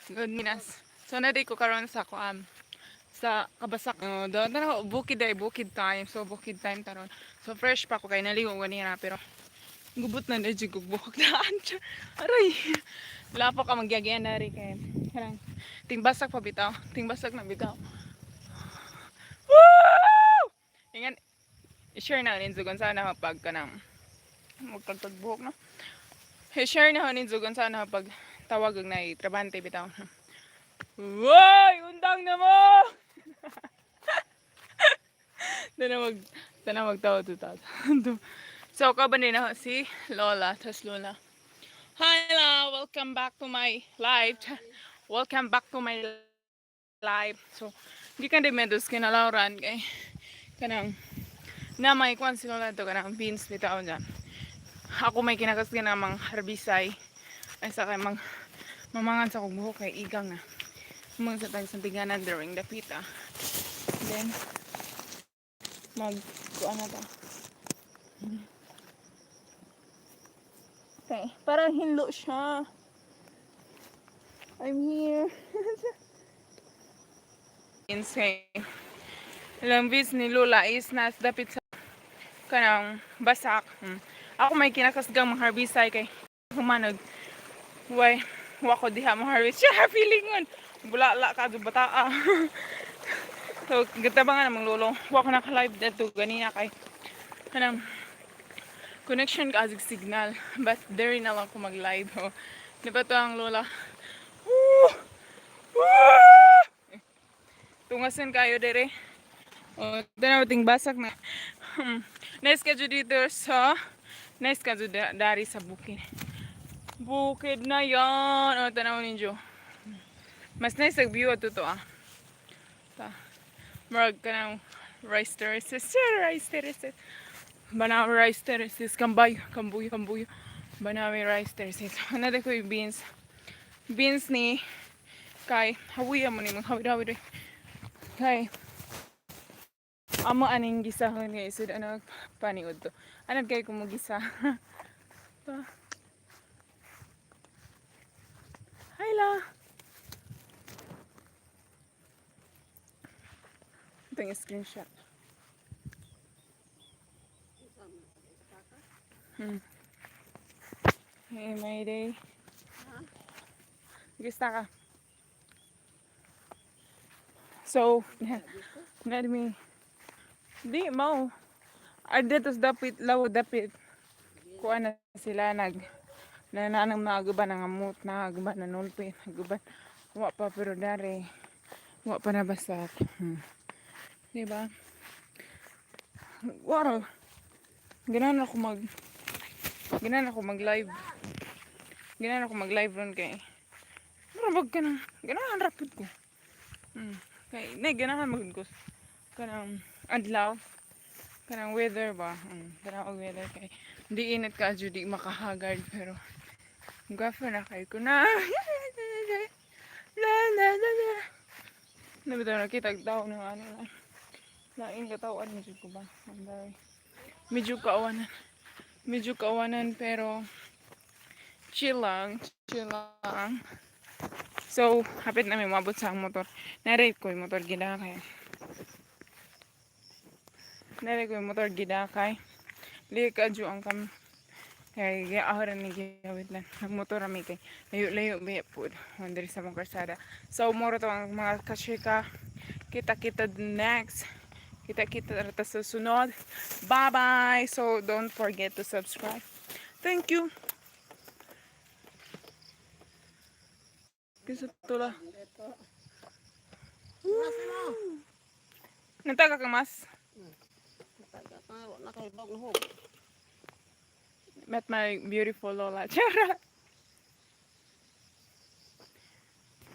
Good minas. So na ko karon sa kuan sa kabasak. Do na bukid ay bukid time. So bukid time taron. So fresh pa ko kay naligo ganina pero gubot na na jud kog buhok daan. Aray. Wala pa ka magyagyan na rin kay kanang tingbasak pa bitaw. Tingbasak na bitaw. Woo! Ingan i-share na ninyo kung sana pag kanang magtagtag buhok, no. I-share na ninyo kung sana pag tawag og nay trabante bitaw. Woy! Undang na mo! Tana magtawa to tawa. So, kaban din ako si Lola. Tas Lola. Hi, La! Welcome back to my live. Welcome back to my live. So, gikan din medos kinalawran kay kanang na may kwan si Lola to kanang beans bitaw dyan. Ako may kinakasgan namang harbisay ay sa kay mang mamangan sa kong buhok kay igang na. Mga sa tag santiganan during the pita. Then mag kuan na ta. Okay, parang hinlo siya. I'm here. Insane. Ilang beans ni Lola is nas dapit sa kanang basak. Ako may kinakasgang mga harbisay kay humanog. Way, wa ko diha mo harvest. Siya feeling ngon. Bulala ka do bata. So gatabangan namang lolo. Wa ko naka-live dito ganina kay kanang connection ka as signal. But there na lang ko mag-live. Oh. Di ba to ang lola? Woo! Woo! Tungasan kayo dere. Oh, tanaw ting basak na. Nice ka dito sa nice ka dari sa bukid. Bukid na yan. Oh, tanaw ninyo. Mas nice ang view ato to ah. Ta. Murag kanang rice terraces. Sure, rice terraces. Banawe rice terraces. Kambay. Kambuyo, kambuyo. Banawe rice terraces. Another ko yung beans. Beans ni kay hawiya mo ni mga hawid-hawid. Kay amo aning gisahon nga isod ano paniud to. Anad kay ko mo gisa. Ta. Hi la. Ito yung screenshot. Hey, my day. Gusto ka. So, let me. Di, mau. Ade, tos dapit, lawo dapit. Kuha na sila nag na nanang mga na ngamut na guban na nulpi guban wa pa pero dare wa pa nabasak. Di ba? Waro. Ganahan ako mag live. Ganahan ako mag live ron kay mura bag ka na. Ganahan rapid ko. Kay nay ganahan magud ko. Kanang adlaw. Kanang weather ba? Kanang og weather kay di init ka di makahagard pero gwapo na kay ko na. La la la la. Nabitaw nakita tao ng ano na. Lain katawan medyo ko ba? I'm very medyo kaawanan. Medyo kaawanan pero chill lang, chill lang. So, hapit na may mabot sa ang motor. Narate ko yung motor gidakay. Narate ko yung motor gidakay. Li ka ang kam kay giahoran ni gihawit lang. Nagmotor rami kay layo-layo ba pud. Diri sa mong kalsada. So, moro to ang mga kachika. Kita-kita next. Kita-kita ta sa sunod. Bye-bye! So, don't forget to subscribe. Thank you. Kinsa tula? Mas mo. Nataga ka mas? Nataga ka, wala na kay bog na hog. Met my beautiful Lola. Charot!